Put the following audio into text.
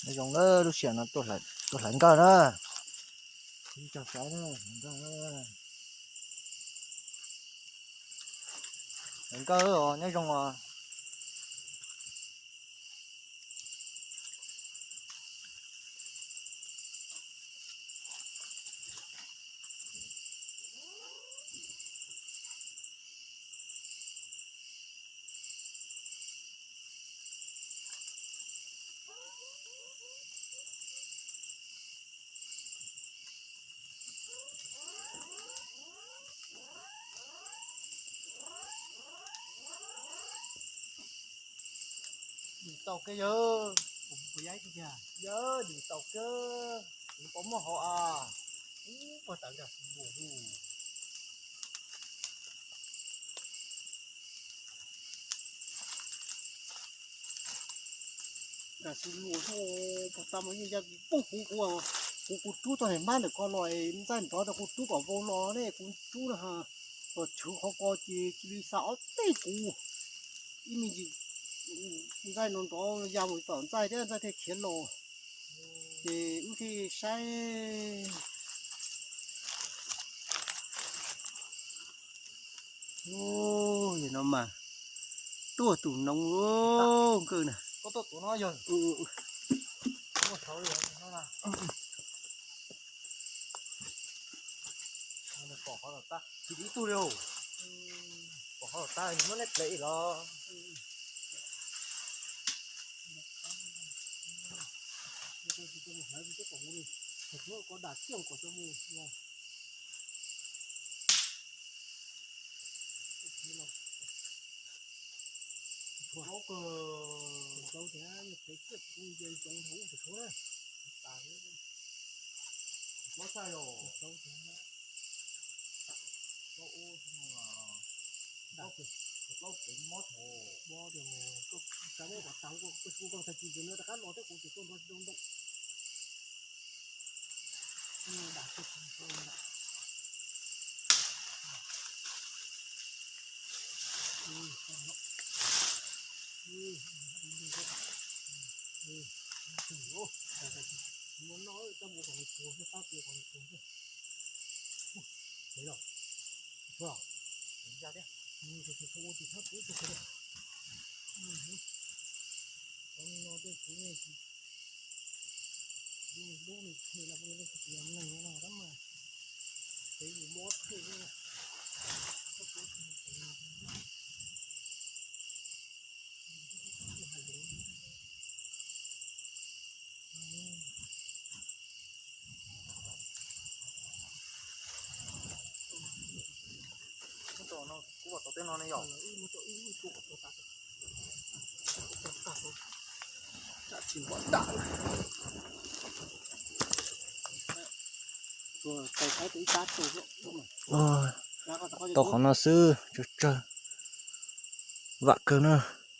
Nyob zoo na, lub sij hawm no tuaj hlais nkawj na. Ib co saib na, hlais nkawj na. Hlais nkawj os, nyob zoo os. Dim tau kawg yawg. Yawg, dim tau kawg. Kuv pom muaj hauv a. Ub, puag ta nkag xwb luag lug. Nkag xwb luag lug, puag ta mas yeej ya poob kuv, kuv, kuv, kuv rub tau hais mab ntawm ko los, ntxaij nrov rau kuv rub kom vau los ne, kuv rub na ha. Los chwv qhov ko ces cia li xa ob teg kuv. Ib me ntsis ntxaij no nrov ya mus tom ntxaij thiab, ntxaij thiaj khiav los. Ces wb thiaj saib. Ub, no mas tuaj tus noov nkawj na. Pom qhov tom tab, pom qhov tom tab muab neb plev los. Kuv pom tau tej no ne yom. Tau qhov no xwb, tsawg tsawg, vam kawg na.